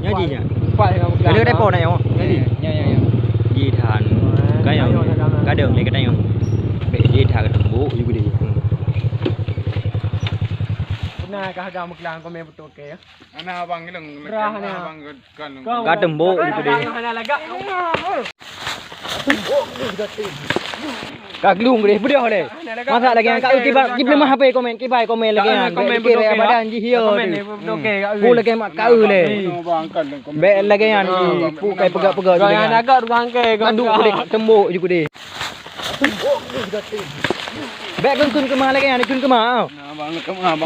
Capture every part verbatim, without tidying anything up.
Haji nya. Empat yang Ada depo na yo. Haji. Ya, ya, ya. Ji than. Kayo. Kadang lé katang. Bek ji than ka tembok juga dia. Pernah kah agak meukelang komen betul ke ya? Ana abang geleng. Berah na. Abang kan. Ka tembok juga dia. Hana lagak. Ka glung deh, beudôh lé. Masa lagèe nyan ka eu kibai, kibai mah H P komen, kibai komen lagèe nyan. Komen beudôh ke, badan jih yo. Komen ni beudôh ke, ka eu. Bu lagèe mak ka eu lé. Bèk lagèe nyan, pu kai peugah-peugah. Jangan agak tukang ke. Manduk kulit tembok ju kude. Bèk keun-keun keumah lagèe nyan, keun keumah.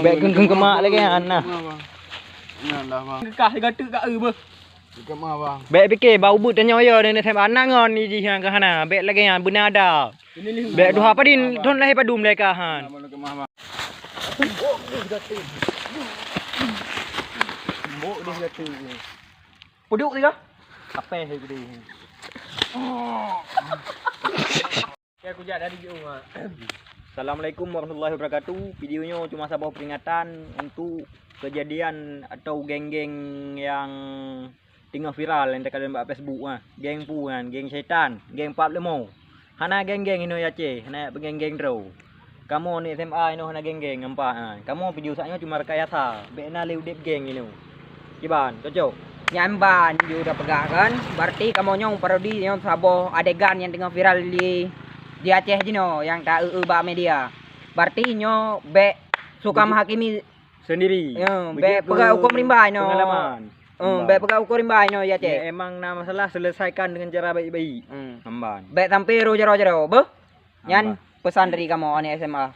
Bèk keun-keun keumah lagèe nyan nah. Kekah sigateuk ka eu beuh. Bèk pike bak ubeut tanyoe yo dan S M A na ngon ni jih nyang keuhana. Bèk lagèe nyan beuna ada. Bèk tuha padin thon lahé padum lé ka han. Puduk tiga. Kapeh he gede. Ya kujak dari jauh. Assalamualaikum warahmatullahi wabarakatuh. Video nyoe cuma saboh peringatan untuk kejadian atau geng-geng yang teungoh viral yang terkadang bak Facebook ah. Geng pu kan, geng syaitan, geng pap lemo. Hana geng-geng inoe Aceh, hana geng-geng droe. Kamoe ni S M A inoe hana geng-geng nampak ah. Kamoe pijôh saat nyoe cuma rekayasa. Bèk na lé udép geng inoe. Kiban, cocok. Nyan ban ju da peugah kan, berarti kamoe nyoe parodi nyoe saboh adegan nyang teungoh viral di, di Aceh jinoe nyang ta eu-eu bak media. Berarti nyoe bèk suka menghakimi sendiri. Ya, bèk peugah huköm rimba nyoe. Pengalaman. Hmm, bèk peugah huköm rimba nyoe ya, Cek. Ya, emang na masalah selesaikan dengan cara baik-baik. Hmm. Amban. Bèk sampai ro jaro-jaro, beuh? Nyan pesan dari kamoe aneuk S M A.